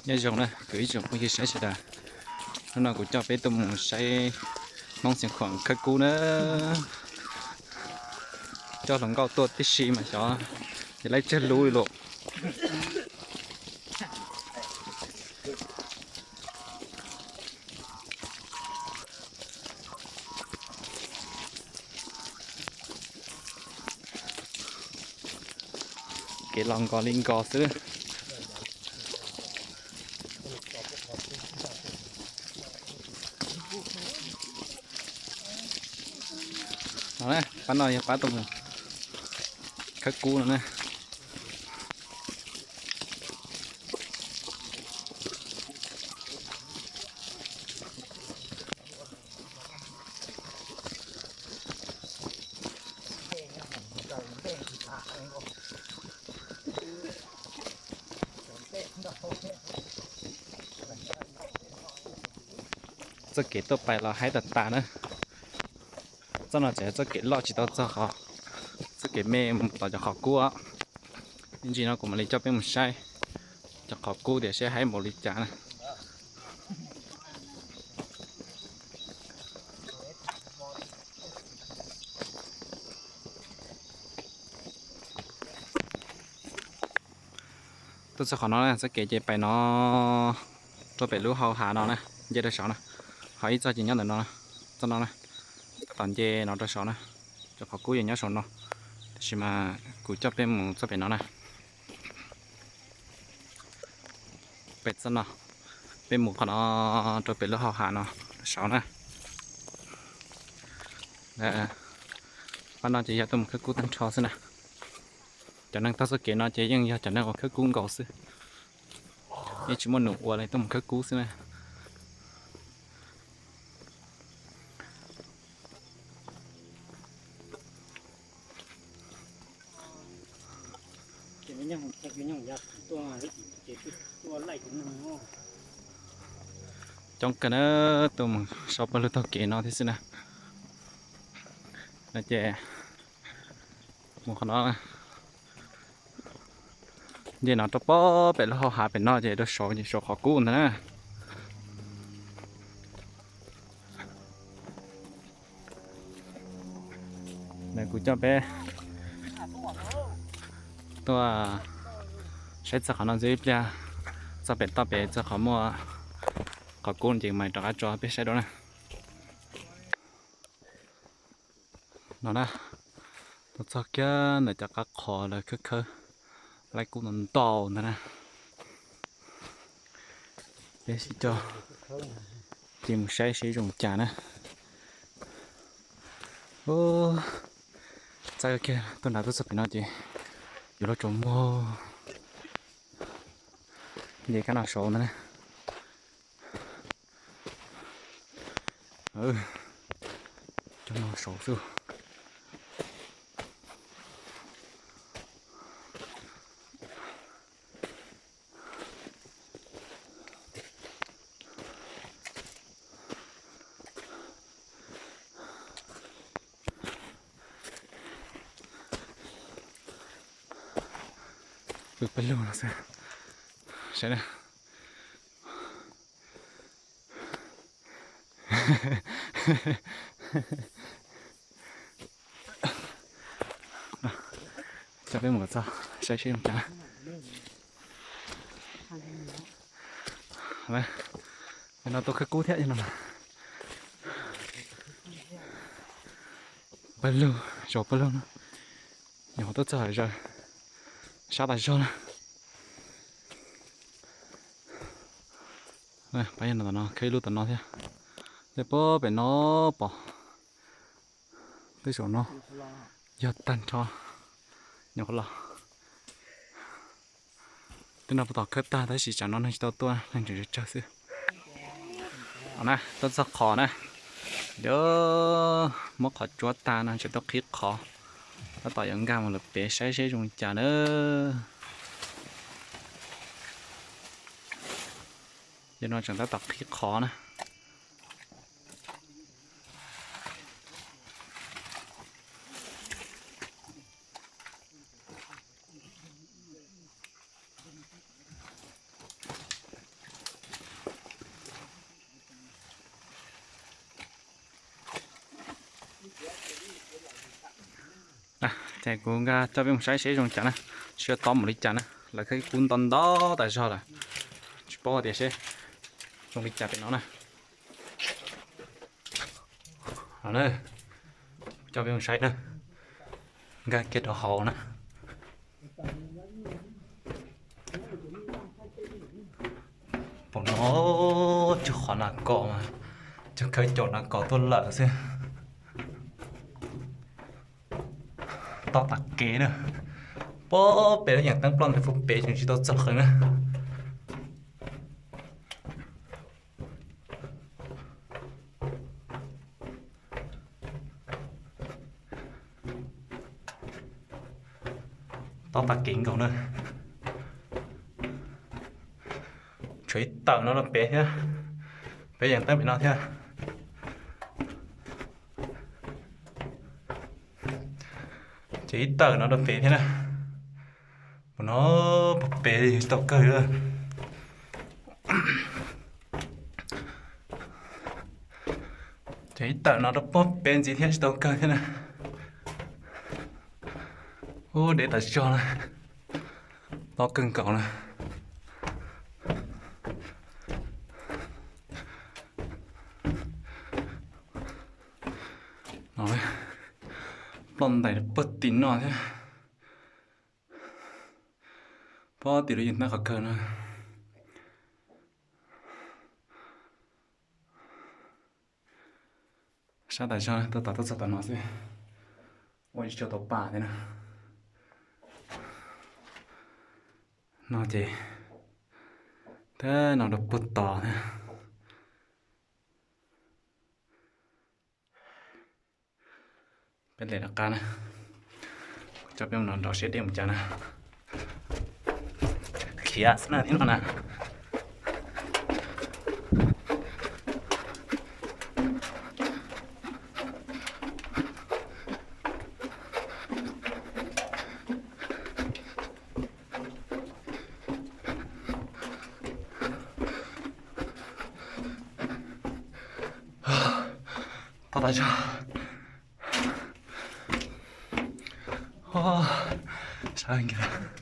Nyob zoo na kwv ib tsoom phooj ywg saib sawv daws, hnub no kuv coj peb tuaj mus saib Hmoob Xeev Khuam khawb kub na. Coj hluas nkauj tuaj tib si mas xyov ces laib tsawg lub li lawm. Kev los nkaus li nkaus xwb. No na, pab no yog pab tuaj mus khawb kub no na. Txoj kev tuaj pais los haib tas tas na. Txoj no tseem yog txoj kev loj tsis tau txog qhov, txoj kev me mus tom cov qhov kub os. Ib ntsis no kuv mam li coj peb mus saib cov qhov kub tias seb haib npaum li cas na. Tuaj txog qhov no na, txoj kev ces pais no rau pem lub hau hav no na, nce rau saud na. Ho ib txoj ces nyob ntawm no, txoj no na, tab tom nce no rau saud na. Cov qhov kub yeej nyob saum no, tiam sis mas kuv coj peb mus txoj pem no na. Pem txoj no, peb mus qhov no rau pem lub hau hav no rau saud na. Pab no ces yog tuaj mus khawb kub tag nrho xwb na. Cov neeg taug txoj kev no ces yeej yog cov neeg uas khawb kub nkaus xwb, yeej tsis muaj num ua li, tuaj mus khawb kub xwb na. Coob kawg na, tuaj mus so pawg lug taug kev no thiab xwb na. No ces mus qhov no, nce no rau pob pem lub hau hav pem no ces rau saud ces saum qhov kub ntag na. Ntawm kuv coj peb tuaj saib txog qhov no ntxiv ib pliag, txog pem toj pem txog qhov muaj qhov kub ces mam rov qab tso peb saib dua na. No na, tuaj txog kiag ntawm cov qab qhov lawv khawb khawb laib kub ntau ntau ntag na. Peb sib coj ces mus saib seb zoo cas na. Txaj kiag tuaj nrad tuaj txog pem no ces yuav luag tsaus muag. Nce kab no saud ntag na. Coj no saud xwb. Pw pawg lug no xwb. Saib na. Coj peb mus kom txog saib seb zoo cas. No tuaj khawb kub thiab no. Pawg lug, zaum pawg lug no. Nyuam qhuav tuaj txog hauv zaws, sab tas zog na. Pab yog no tom no, khawb ib lub tom no thiab. Tej pob pem no pom. Tej zaum no yog tag nrho nyuam qhuav los. Tej no puag tom khawb tag tab sis tsam no neeg tsis tau tuaj, neeg tseem tsawg tsawg xwb. Na, tuaj txog qhov na, yog muab qhov tsuab tag no tseem tuaj qhib qhov, tab tom yuav nkag mus lawm pem saib seb zoo li cas na. Yog no tseem tab tom qhib qhov na. Ces kuv nqa coj peb mus saib seb zoo li cas na, seb yuav tau mus li cas na. Lawv khawb kub ntau ntau tas zog lawm, tsis paub tias seb zoo li cas pem no na. Coj peb mus saib na, nkag kiag rau hauv na. Pom no, cov qhov nas kos mas, cov khawb caum nas kos tuaj lawm xwb. Toj tas kev na, pob pem lub yeem teeb ploj ntais puag pem tseem tsis tau txog qhov na. Toj tas kev nkaus na. Tshuav ib tawm no rau pem thiab, peb yeem teeb pem no thiab. Ces ib tawm no rau pem thiab na. Pem no, pem tsis tau kawg li. Ces ib tawm no rau pem ntxiv thiab tsis tau kawg thiab na. Ub, deb tas zog na, tob kawg nkaus na. Ploj ntais puag tim no thiab. Pob tim lub yeem teeb qhov kawg no. Sab tas zog, tuaj tom tuaj txog tom no xwb, ua tsis tshua tau pa thiab na. No ces, teb no rau puag tod thiab. Peb lem rov qab na, coj peb mus no nrov seb deb mus cas na. Khiav xwb na, tib no na. Toj tas zog. Sab nkaus.